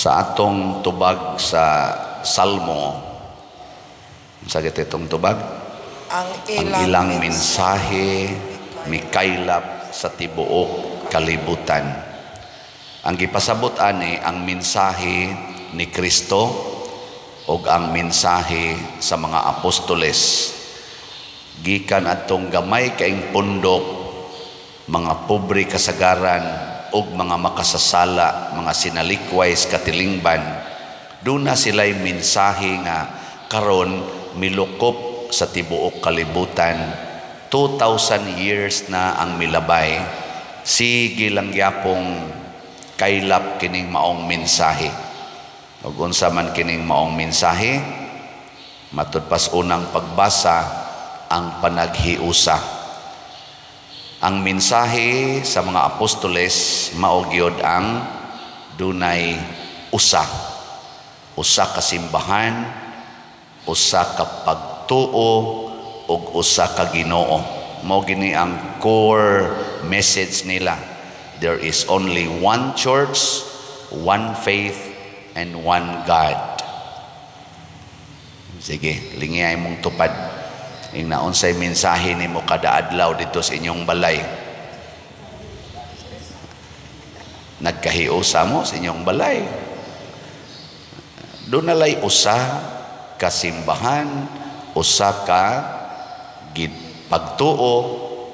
Sa atong tubag sa Salmo, sa itong tubag, Ang ang ilang, ilang mensahe mikaylap sa tibuok kalibutan. Ang gipasabot ani, ang mensahe ni Kristo ug ang mensahe sa mga apostoles. Gikan adtong gamay kaing pundok, mga pobre kasagaran ug mga makasasala, mga sinalikway sa katilingban, duna sila'y mensahe nga karon milukop sa tibuok kalibutan. 2,000 years na ang milabay, sige lang gyapong kaylap kining maong mensahe. Ug unsa man kining maong mensahe? Matud pas unang pagbasa, ang panaghiusa. Ang mensahe sa mga apostoles mao gyud ang dunay usa, usa ka simbahan, usa ka pagtuo ug usa ka Ginoo. Mao gini ang core message nila. There is only one church, one faith and one God. Sige, lingiyay mong tupad. Ingna, unsay mensahe nimo kada adlaw dito sa inyong balay? Nagkahiusa mo sa inyong balay? Duna lay usa ka simbahan, usa ka pagtuo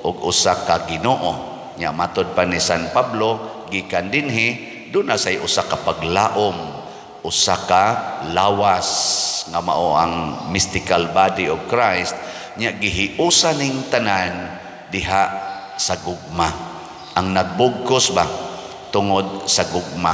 ug usa ka Ginoo. Nya matod pa ni San Pablo, gikan dinhi duna say usa ka paglaom, usa ka lawas nga mao ang mystical body of Christ. Nya gihiusa ning tanan diha sa gugma. Ang nagbugkos ba tungod sa gugma.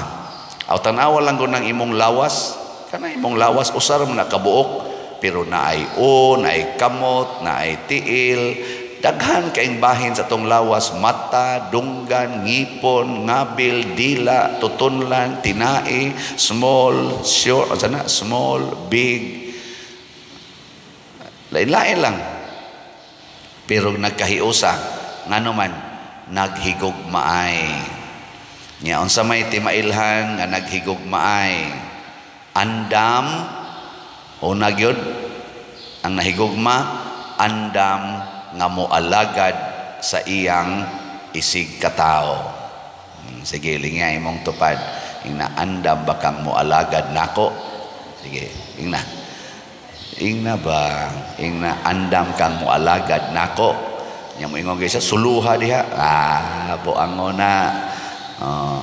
Aw, tan-awa lang ko ng imong lawas, kana imong lawas usar man na kabuok, pero naay o, naay kamot, naay tiil, daghan kaing bahin sa tong lawas: mata, dunggan, ngipon, ngabil, dila, tutunlan, tinai, small, short, ano na, small, big. Lain-lain lang. Pero nagkahiusa, ngano man, naghigugmaay. Nya unsa may timailhan nga naghigugmaay? Andam, una gyud ang nahigugma, andam nga moalagad sa iyang isig katawo. Sige, lingya imong tupad. Ingna, andam ba kang moalagad nako? Sige, ingna. Ingna ba? Ingna, andam kang moalagad nako? Nya moingon gyud siya, suluha diha. Ah, buango na. Oh.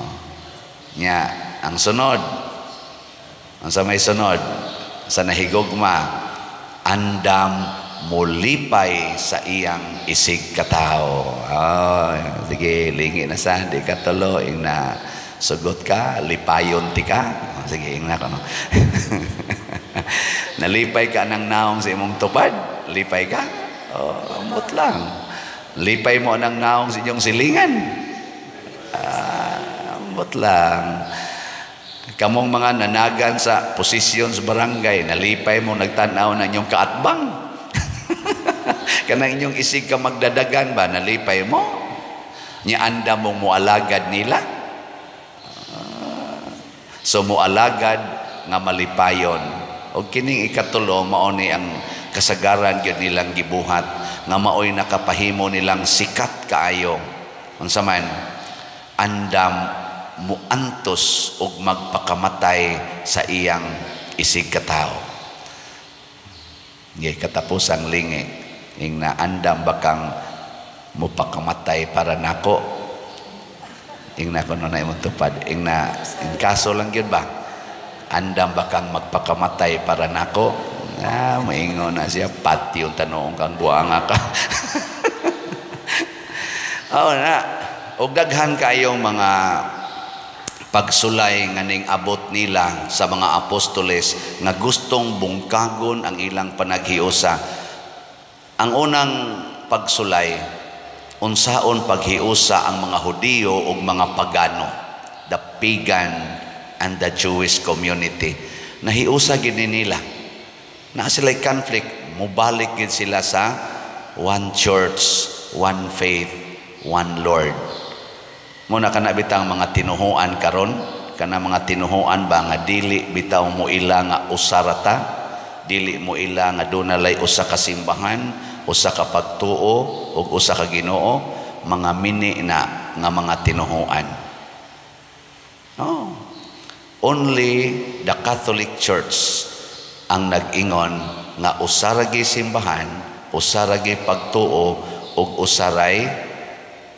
Nya, ang sunod. Ang sa may sunod, sa nahigugma, andam mulipay sa iyang isig katawo. Oh, sige, lingi na sa, di ka tulo, ingna, sugot ka, lipayon ti ka. Oh, sige, ingna ka, no? Nalipay ka ng naong sa imong tupad, lipay ka? Oh, amot lang. Lipay mo ng naong sa inyong silingan. Ah, amot lang. Kamong mga nanagan sa posisyon sa barangay, nalipay mo nagtanaw na inyong kaatbang. Kanang inyong isig ka magdadagan ba, nalipay mo? Nya anda mong mualagad nila? So mualagad nga malipayon. O kining ikatulo, mao ni ang kasagaran gyud nilang gibuhat nga maoy nakapahimo nilang sikat kaayo. Unsa man? Andam muantos og magpakamatay sa iyang isig katawo. Ngay katapusang lingi, ing naandam bakang mupakamatay para nako? Ing na kuno na imong tupad. Ing na in kaso lang gyud ba? Andam bakang magpakamatay para nako? Ah, maingon na siya, pati yung tanong kang buanga ka. Oh na. Og daghan kayong mga pagsulay nga ning abot nila sa mga apostoles nga gustong bungkagon ang ilang panaghiusa. Ang unang pagsulay, unsaon paghiusa ang mga Hudiyo ug mga pagano, the pagan and the Jewish community. Nahiusa gid ni nila. Naa sila'y conflict, mubalik gid sila sa one church, one faith, one Lord. Muna kana bitang mga tinuhuan karon. Kana mga tinuhuan ba nga dili bitaw mo ila nga usarata, dili mo ila nga dunalay usa ka simbahan, usa ka pagtuo ug usa ka Ginoo, mga mini na nga mga tinuhuan. No. Only the Catholic Church ang nag-ingon nga usa ra simbahan, usa ra pagtuo ug usaray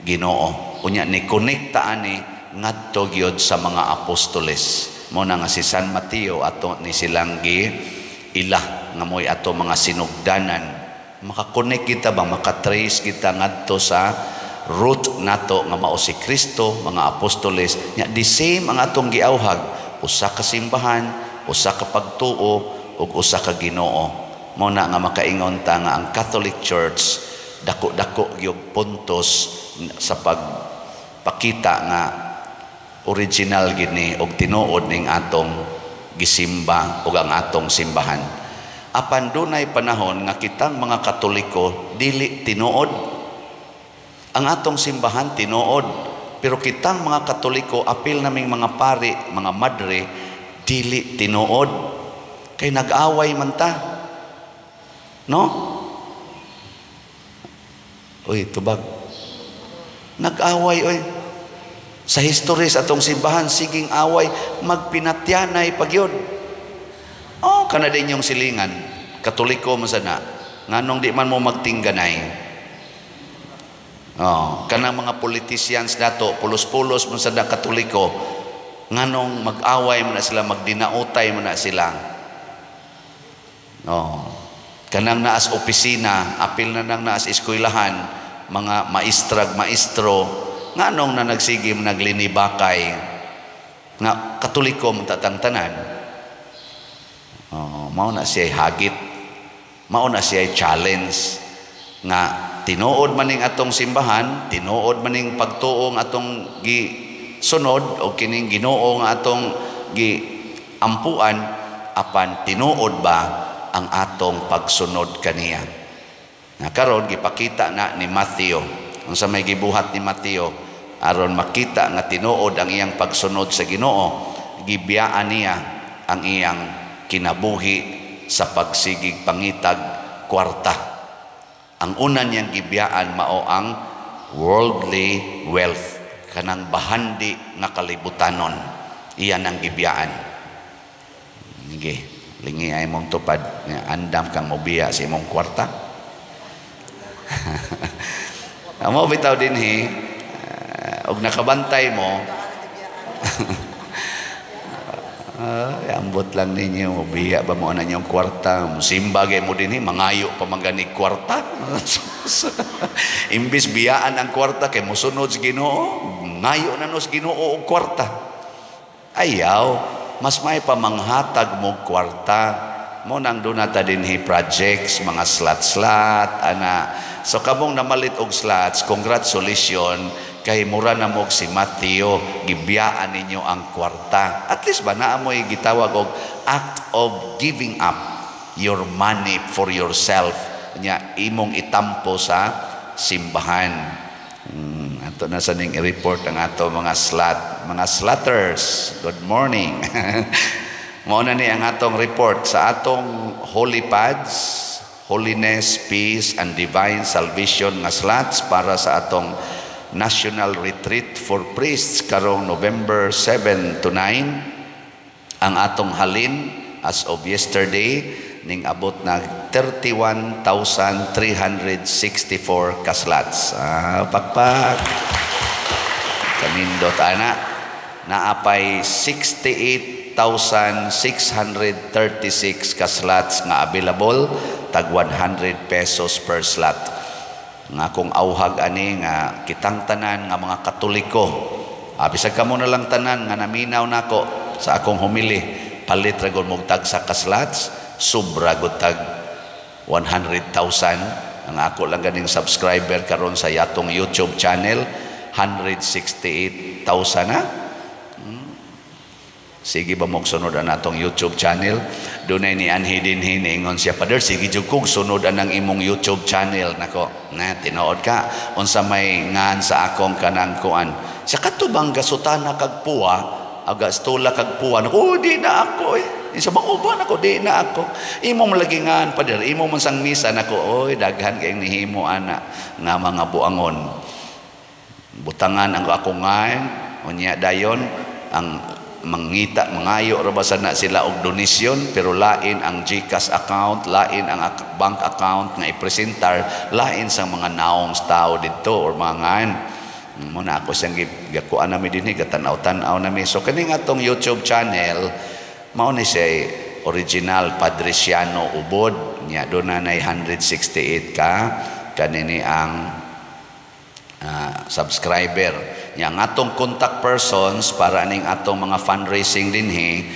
Ginoo. Unya ni konekta ani ngadto gyud sa mga apostoles. Mo na nga si San Mateo ato ni silang gi ila nga mo'y ato mga sinugdanan. Makakonek kita ba, makatrace kita ngadto sa root nato nga mao si Kristo, mga apostoles. Nya the same ang atong giawhag, usa ka simbahan, usa ka pagtuo ug usa ka Ginoo. Mao na nga makaingon ta nga ang Catholic Church dako-dako gyud puntos sa pagpakita nga original gini og tinuod ning atong gisimba ug ang atong simbahan. Apan dunay panahon nga kitang mga Katoliko dili tinuod. Ang atong simbahan tinuod, pero kitang mga Katoliko, apil naming mga pari, mga madre, dili tinuod. Kay nag-away man ta. No? Uy, tubag. Nag-away, oy. Sa history sa atong simbahan, siging away, magpinatyanay pagyod. Oh, kana din yung silingan. Katoliko man sana. Nganong di man mo magtingganay? Oh, kanang mga politicians nato, pulos-pulos man sa Katoliko, nganong mag-away man na sila, magdinautay man na sila? Oh, kanang naas opisina, apil na nang naas eskwelahan, mga maestrag maestro, nganong na nagsige naglinibakay nga Katoliko man tatang tanan? Oh, mao na siya hagit, mao na siya challenge nga tinuod maning atong simbahan, tinuod maning pagtuo nga atong gisunod o kining Ginoo nga atong giampuan, apan tinuod ba ang atong pagsunod kaniya? Na karon gipakita na ni Matthew. Unsa may gibuhat ni Matthew aron makita nga tinuod ang iyang pagsunod sa Ginoo? Gibiyaan niya ang iyang kinabuhi sa pagsigig pangitag kwarta. Ang una niyang gibiyaan mao ang worldly wealth, kanang bahandi nga kalibutanon. Iyan ang gibiyaan. Sige, lingi ay mong tupad, andam kang mobiya sa imong kwarta. Amo bitaw dinhi og nakabantay mo. Ay, ambot lang ninyo, biya ba mo na inyong kwarta? Simba gay mo dinhi, mangayo pa man gani kwarta. Imbis biyaan ang kwarta kay mosunod sa Ginoo, ngayo na no sa Ginoo og kwarta. Ayaw, mas may pamanghatag mo kwarta. Mo nang doon nata dinhi projects, mga slot-slot, ana. So kamong namalit og slots, congratulations, kay mura na mo si Mateo, gibiyaan ninyo ang kwarta. At least ba naa mo'y gitawag og act of giving up your money for yourself. Nya imong itampo sa simbahan. Ato na sa ning i-report ang ato mga slot, mga slotters. Good morning. Mao na ni ang atong report sa atong holy pads, holiness, peace, and divine salvation nga slots para sa atong National Retreat for Priests karong November 7 to 9. Ang atong halin as of yesterday ning abot na 31,364 ka slots. Ah, pakpak. Kanindot ana. Naapay 68,636 ka slots nga available, tag 100 pesos per slot. Nga akong auhag ani nga kitang tanan nga mga Katoliko, bisag kamo na lang tanan nga naminaw nako sa akong humili, palit ra gud mog tagsa ka slots, sobra gud tag 100,000. Ang ako lang ganing subscriber karon sa yatong YouTube channel 168,000 na. Sige ba mo sunod ang atong YouTube channel? Dunay ni anhi dinhi, niingon siya, "Father, sige jud kog sunod anang imong YouTube channel nako." Na tinuod ka, unsa may ngan sa akong kanang kuan? Sa kato bang gasutana kag puwa? Aga stula kag puwan. Oh, di na ako eh. Sa uban ako, di na ako. Imo man lagingan, pader, imo man sang misa nako, oy, daghan kayong nihimo ana nga mga buangon. Butangan ang akungan, unya dayon ang mangita mangayo ra ba na sila og donasyon, pero lain ang GCash account, lain ang bank account nga ipresentar, lain sa mga naong tao didto or mga mo na ako siyang gakuan nami dinhi, gatanaw-tanaw nami. So kani nga atong YouTube channel mao ni siya original Padre Siano Ubod nya do na 168 ka kanini ang subscriber nya. Ang atong contact persons para aning atong mga fundraising dinhi,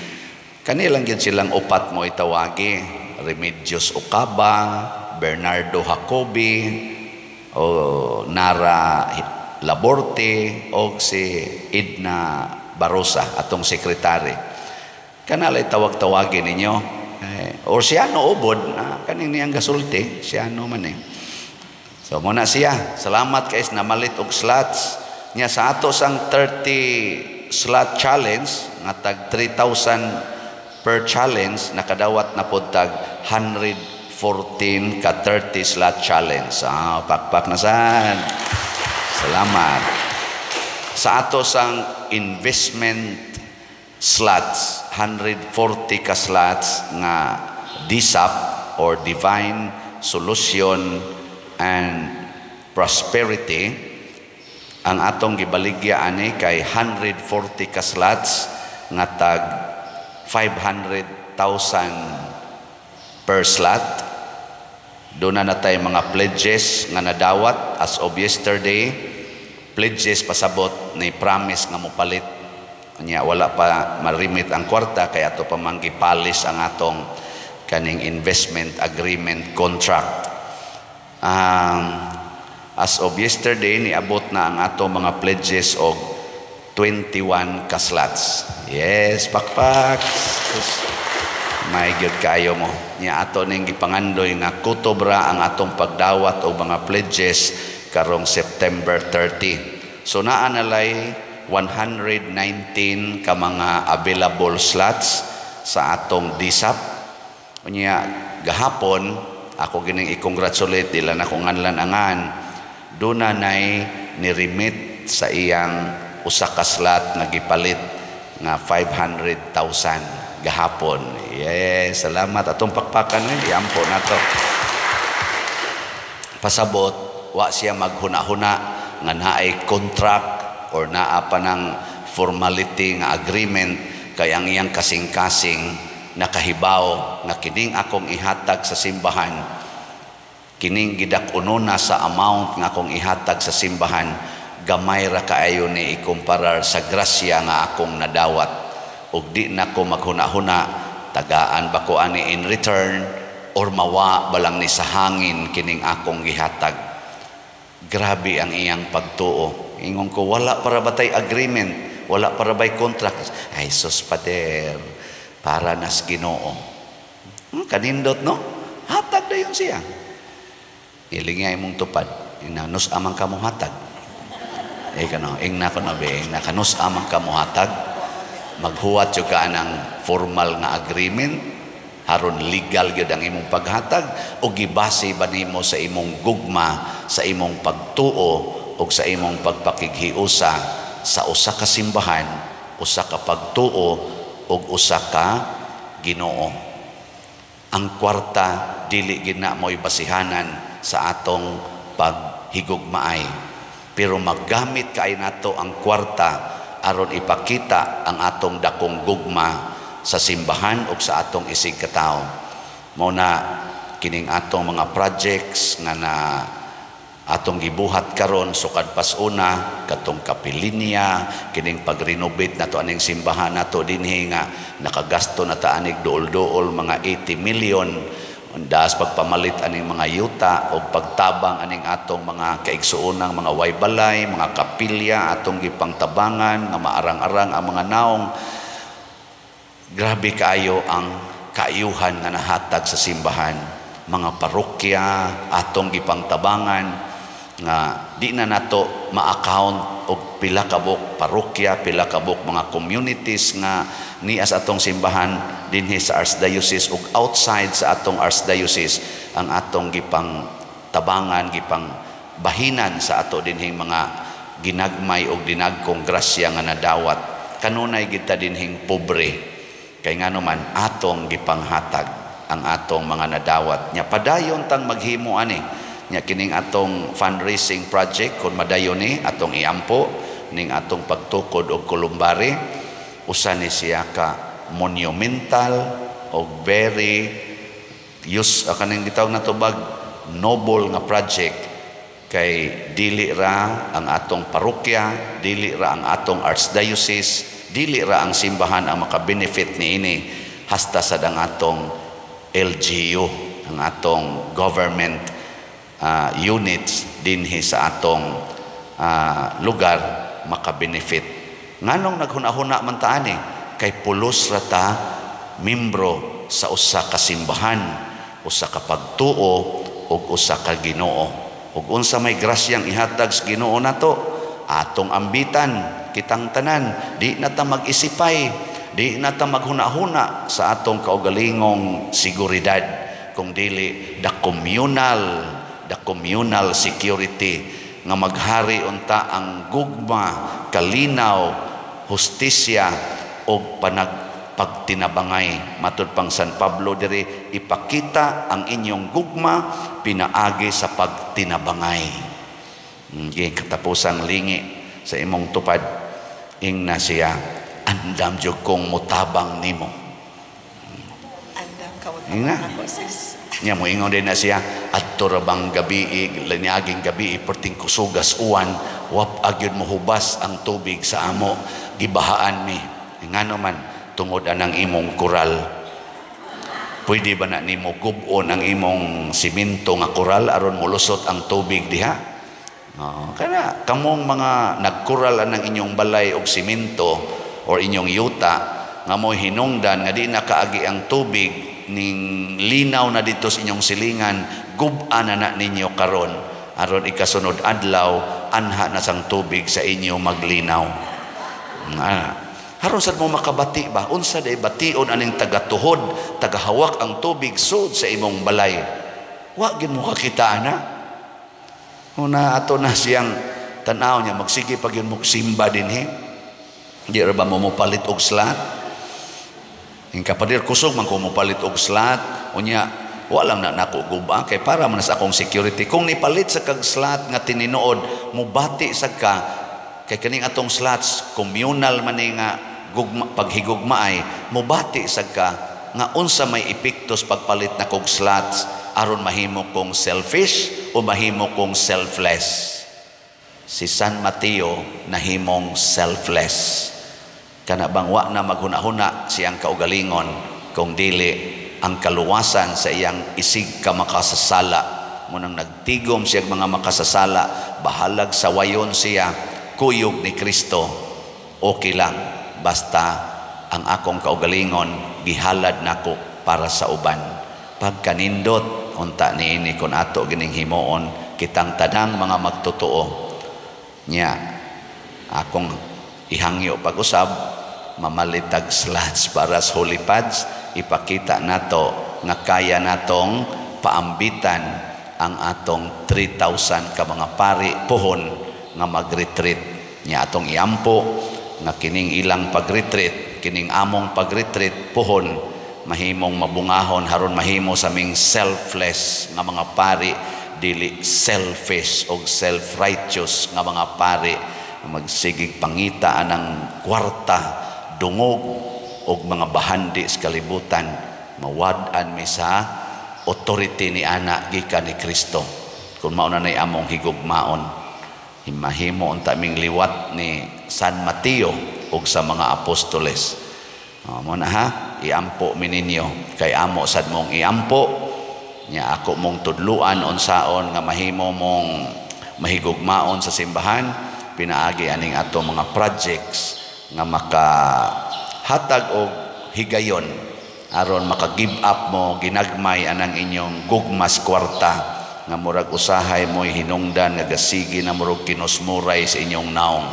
kanilang gyud silang upat mo itawagi: Remedios Ocaba, Bernardo Jacobi o Nara Laborte o si Edna Barosa, atong sekretary. Kanalay tawag-tawagin ninyo eh, or siya no ubod kaning niyang gasulti siya no man eh. So muna siya, salamat kay namalit og slots niya sa ato sang 30 slot challenge nga tag 3,000 per challenge. Nakadawat na pod tag 114 ka 30 slot challenge. Ah, pakpak na sad. Salamat. Sa ato sang investment slots, 140 ka slots nga DSAP or Divine Solution and Prosperity, ang atong gibaligya ani kay 140 ka slots nga tag 500,000 per slot. Doon na natay mga pledges nga nadawat as of yesterday. Pledges pasabot ni promise nga mopalit nya, wala pa marimit ang kwarta kay ato pa man gipalis ang atong kaning investment agreement contract. As of yesterday, niabot na ang atong mga pledges og 21 ka slots. Yes, pakpak. May gyud kayo mo. Nya ato ning gipangandoy nga kutobra ang atong pagdawat og mga pledges karong September 30. So naa nalay 119 ka mga available slots sa atong DSAP. Unya gahapon ako gining i-congratulate, dila na ko nganlan angan, duna nay ni-remit sa iyang usa ka slot nga gipalit nga 500,000 gahapon. Yes, salamat. Atong pakpakan eh, iampo nato. Pasabot wa siya maghuna-huna nga naay contract or naa pa ng formality nga agreement, kay ang iyang kasing-kasing nakahibaw nga kining akong ihatag sa simbahan, kining gidak-unona sa amount nga akong ihatag sa simbahan, gamay ra kaayo ni ikumparar sa grasya nga akong nadawat, ug di na ko maghuna-huna tagaan ba ko ani in return or mawa balang ni sa hangin kining akong gihatag. Grabe ang iyang pagtuo. Ingon ko, wala para ba tay agreement, wala para bay contract? Ay sus, pader, para nas Ginoo. Kanindot no, hatag dayon siya. Iling nga imong tupad inanus amang kamo hatag eh kano ingna ko na be ingna kanus amang kamo hatag, maghuwat jud ka ng formal nga agreement haron legal gyud ang imong paghatag, o gibase ba nimo sa imong gugma, sa imong pagtuo o sa imong pagpakighiusa sa usa ka simbahan, usa ka pagtuo ug usa ka Ginoo? Ang kwarta dili gina mo'y basihanan sa atong paghigugmaay, pero maggamit kay nato ang kwarta aron ipakita ang atong dakong gugma sa simbahan ug sa atong isig katawo. Mao na kining atong mga projects nga na atong gibuhat karon sukad pasuna, katong kapilinya, kining pag-renovate nato aning simbahan nato dinhi nga nakagasto na ta anig duol-duol mga 80 million, das pagpamalit aning mga yuta o pagtabang aning atong mga kaigsuonang mga waybalay, mga kapilya atong gipangtabangan nga maarang-arang ang mga naong. Grabe kaayo ang kaayuhan nga nahatag sa simbahan, mga parokya atong gipangtabangan nga di na nato ma-account og pila ka buok parokya, pila ka buok mga communities nga niya sa atong simbahan dinhi sa Archdiocese ug outside sa atong Archdiocese ang atong gipang tabangan, gipang bahinan sa ato dinhing mga ginagmay og dinagkong grasya nga nadawat. Kanunay kita dinhing pobre kay ngano man atong gipanghatag ang atong mga nadawat. Nya padayon tang maghimo ani. Nya kining atong fundraising project, kung madayon ni atong iampo ning atong pagtukod og columbary, usa ni siya ka monumental og very use kaning gitawag nato bag noble nga project, kay dili ra ang atong parokya, dili ra ang atong Archdiocese, dili ra ang simbahan ang makabenefit niini, hasta sad ang atong LGU, ang atong government units dinhi sa atong lugar makabenefit. Nganong naghuna-huna man ta ani? Kay pulos ra ta membro sa usa ka simbahan, usa ka pagtuo ug usa ka Ginoo. Ug unsa may grasyang ihatag sa Ginoo nato, atong ambitan kitang tanan. Di na ta mag-isipay, di na ta maghuna-huna sa atong kaugalingong seguridad, kung dili the communal security nga maghari unta ang gugma, kalinaw, hustisya og pagtinabangay. Matud pang San Pablo diri, ipakita ang inyong gugma pinaagi sa pagtinabangay. Okay, katapusang lingi sa imong tupad, ingna siya, "Andam jud kong mutabang nimo." Andam ka mo Nga. ako, sis. Nya mo ingon din na siya, "Adto ra bang gabi, laniaging gabi, perting kusugas uwan, wap agyud mo hubas ang tubig sa amo, gibahaan mi." Ngano man? Tungod anang imong koral. Pwede ba na nimo gub-on ang imong simento nga koral aron molusot ang tubig diha? Oh, kana kamong mga nagkural anang inyong balay og simento or inyong yuta nga mo hinungdan nga di na kaagi ang tubig ning linaw na dito sa inyong silingan, gub-a na na ninyo karon aron ikasunod adlaw anha na sang tubig sa inyo maglinaw. Haron sad mo makabati ba unsa day bation aning tagatuhod, tagahawak ang tubig sud sa imong balay? Wa gid mo kakita ana. Una ato na siyang tanaw niya, magsige pag yun mo simba dinhi. Di ra ba mo mopalit og slat? Yung kapadir, kusog man ko mopalit og slat, unya wa lang na nako guba kay para man sa akong security. Kung nipalit sa kag slat nga tininood, mubati sa ka kay kaning atong slats communal man ni nga gugma, paghigugmaay, mubati sa ka nga unsa may epektos pagpalit na kog slats aron mahimo kong selfish o mahimo kong selfless. Si San Mateo nahimong selfless. Kana bang wa na maghuna-huna siyang kaugalingon kung dili ang kaluwasan sa iyang isig ka makasasala. Munang nagtigom siya mga makasasala, bahalag sa wayon siya, kuyog ni Kristo, okay lang, basta ang akong kaugalingon gihalad nako para sa uban. Pagkanindot unta niini kun ato gining himuon kitang tanang mga magtotoo. Nya akong ihangyo pag-usab, mamalitag slots para sa Holy Pads, ipakita nato nga kaya natong paambitan ang atong 3,000 ka mga pari pohon nga mag-retreat. Nya atong iampo nga kining ilang pag-retreat, kining among pag-retreat pohon, mahimong mabungahon haron mahimo sa ming selfless nga mga pari, dili selfish og self-righteous nga mga pari magsigig pangita anang kwarta, dungog og mga bahandi sa kalibutan. Mawad-an mi sa authority ni ana gikan ni Kristo. Kung mao na nay among higugmaon, mahimo unta ming liwat ni San Mateo ug sa mga apostoles. Oh, mo na ha, iampo mi ninyo kay amo sad mong iampo. Nya ako mong tudluan unsaon nga mahimo mong mahigugmaon sa simbahan pinaagi aning ato mga projects nga makahatag og higayon aron maka-give up mo ginagmay anang inyong gugmas kwarta. nga murag usahay mo'y hinungdan nga gasigi na murag kinusmuray sa inyong naong.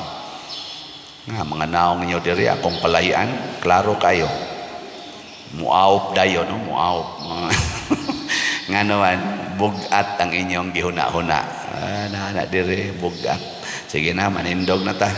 Nga mga naong ninyo diri, akong palayan, klaro kayo. Muawop dayon, no? Muawop. Nga naman, bugat ang inyong gihuna-huna. Ah, na diri, bugat. Sige na, manindog na ta.